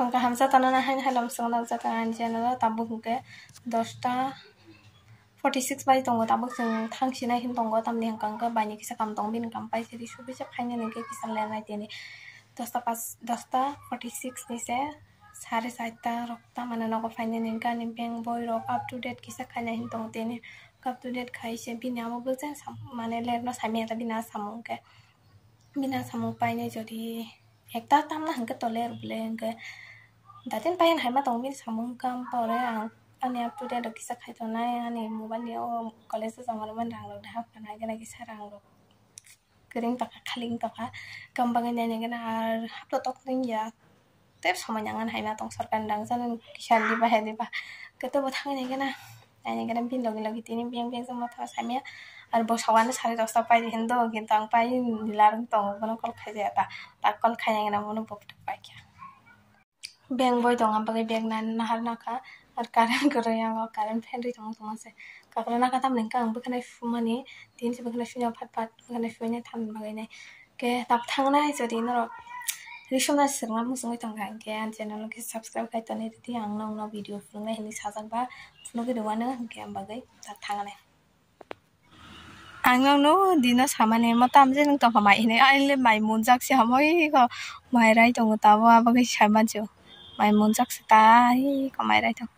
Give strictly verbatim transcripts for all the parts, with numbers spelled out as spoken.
Tong kaham jatana na hain hailom songna jatana ani channel o tabuk hwnkhe dosta forty six bai tongo, tabuk chwng thang sinai hin tongo, tamni hwnkha hwnkhe baini kisa kam tongo, bini kam paisidi subisa phainani hwnkhe kisa lenai tini dosta pas, dosta forty six ni se sare charta rok tamani nogo phainani hwnkhe ani bank boi rok up to date kisa khainai hin tongo tini, up to date khai se bini abo bwsa sam-, mane lerno samya ta bini samung hwnkhe. Bini samung painai jodi ekta tamna hwnkhe tole rwble hwnkhe datin payan haima tongo bini samung kam pore ang ani up to date rok kisa khai tongnai ani mobile ni o college o jama rwmani rang rok da hapna nai gana kisa rang rok kwrwng tongkha khali wng tongkha kam bagwi nai nai gana ar haplo tok ring ya. Tei somoi nangan haima tong sorkar ni rang jani kisa diba hai diba. Kete bo thangwi nai gana. Nai nai gana bini logi logi tini biyang biyang jama tha samya. Ar bo sawani sari dosta pai di hindo, kintu ang pai nila rwng tongo, bono call khai jaya ta. Ta call khai nai gana bono bo pai kha. Bank boi tong ang bagwi bag nai nahar nakha. Ar current kwrwi ang o current fan rwi tong tong se. Kakra nakha tamni hwnkha ang bwkhwnai sumani. Tini se bwkhwnai sumya phat phat bwkhwnai sumya than bagwi nai. Khe tab thangnai jodi norok risumna swrwngna muchungwi tongkha, hwnkhe ani channel no khe subscribe khai tonwi rwdi, ang nokno video phunuknai hinwi sajak ba phunugwi rwmano, hwnkhe ang bagwi tab thangnai. Ang nokno dino samani mo tamjani tongkha mai hinwi, aile mai munjak se hamoi kho mai rai tongo tabuk, aboni sai mancho mai munjak se tai kho mai rai tongo,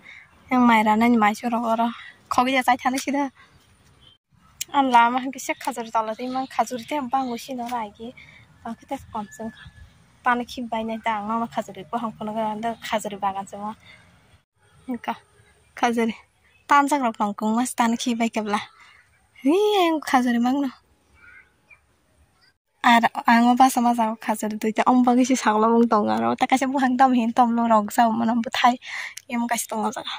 yang mai ranani mai chwrok oro khogwi ya chai thani sida. Ang lama hwnkhe se khajuri tola twi mang, khajuri tei bangwi sino rai khe, bakhe tei kom chwng kha. Tani khi bai nai ta ang nono khajuri bohong phunukgo, ang do khajuri bagan se mo. Wngkha khajuri tanjak rok phang kung mas tani khi bai khe bla. Hi ang khajuri mangno. Ar ang o basa masa khajuri duita om bagwi se saglamung tongo aro ta kaisa buphang tamo hin tomlo rok jao mano bwthai emo kaisa tongo jaga.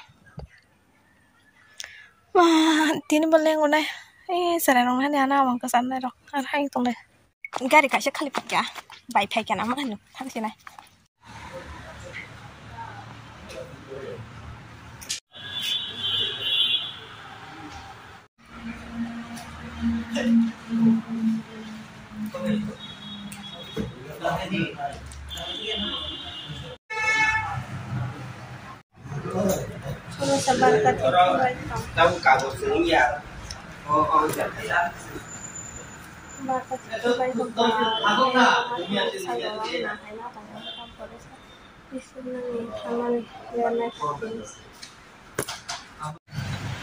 Wah, tini bo lengo nai. Eh, chwrai rok hani ana amang kwcham nai rok. Ar hai tong le. Gari kaisa khali phai kha. Bai phai kha na ma hanu. Thang sinai. Barta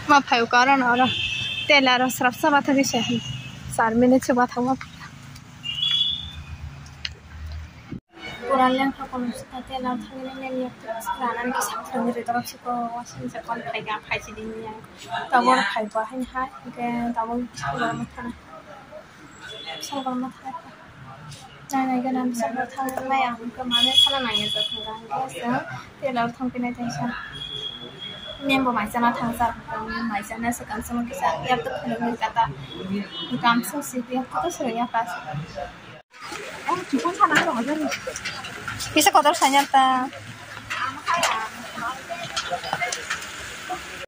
Ma phaio karon oro tela ro srap srap thagi se char minute se bathang ma. Pura lengkha kono sita tela thangni neni rana ni sak thangni ri dorok siko wasin se kon phai ga phai si dini ya. Tabor phai ba hain hai ke tabor siko ma thana. Songkar ma thang. Nai nai gana songkar thang nai ang ke mane thana nai ya thang ga ke sa tela thang pinai thang sa. Nembo mai chana thang sa mai chana se kam song kisa ya to khulung ni kata. Kam song si ya to song ya pas. Kisa kotor sanya ta.